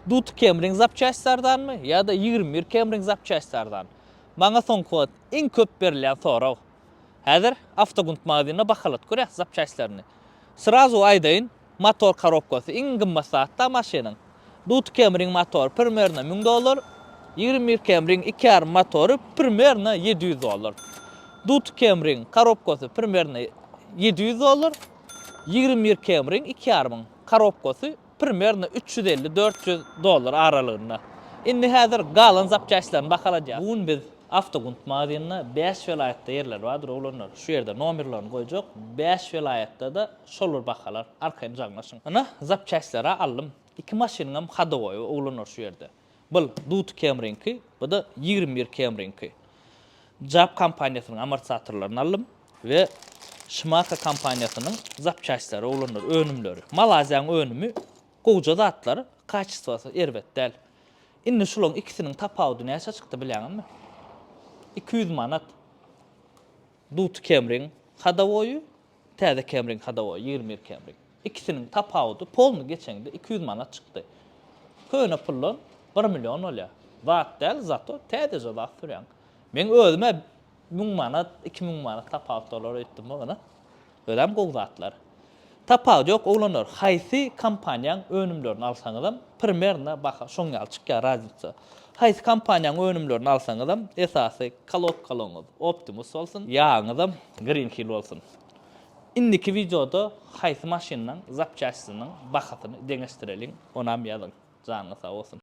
Duty Camry-iň zapçasty arzanmy ýa-da 21 Camry-iň zapçasty arzan? Maňa soňky wagt iň köp berilýän sorag. Häzir Awtogunt magazynda bahalat görýäs zapçastlaryny. Srazu aýdaýyn, motor korobkasy iň gymmat zat-da maşynyň. Duty Camry-iň motory primerno 1000 dollar, 21 Camry-iň iki ýarym motory primerno 700 dollar. Duty Camry-iň korobkasy primerno 700 dollar, 21 Camry-iň iki ýarymyň korobkasy primerno 350, 400 dollar aralygynda. Indi häzir galan zapçastlaryny bahaladýas. Bu gün biz Awtogunt magazynda 5 welaýatda ýerler bardyr oglanlar. Şu ýerde nomerlerini goýjak. 5 welaýatda-da şol bir bahalar. Arkaýyn jaňlaşyň. Ynha, zapçastlara aldym. Iki maşynyňam hodowoýy oglanlar şu ýerde. Bul Duty Camry-ňki, bu-da 21 Camry-ňki. Jap kompaniýasynyň amortizatorlaryny aldym we Şmaka kompaniýasynyň zapçastlary oglanlar önümleri. Malaziýanyň önümi gowja zatlar, kaçestwasy erbet däl. Indi şularyň ikisiniň tapawudy näçe çykdy bilýäňizmi? 200 manat. Duty Camry-iň hodowoýy, täze Camry-iň hodowoýy, 21 Camry. Ikisiniň tapawudy polny geçeňde 200 manat çykdy. Köne puldan 1 million bolýar. Zat däl, zato täzeje zat sürýäň. Meň özüm-ä 1000 manat, 2000 manat tapawut bolar öýtdüm ýöne. Özem gowy zatlar. Tapawudy ýok oglanlar, haýsy kompaniýaň önümlerini alsaňyzam primerno baha şoň ýaly çykýar raznica. Haýsy kompaniýaň önümlerini alsaňyzam esasy kolodkalaryňyz Optimus bolsun, ýagyňyzam Green Hill bolsun. Indiki wideoda haýsy maşynyň zapçastynyň bahasyny deňeşdireliň onam ýazyň. Janyňyz sag bolsun.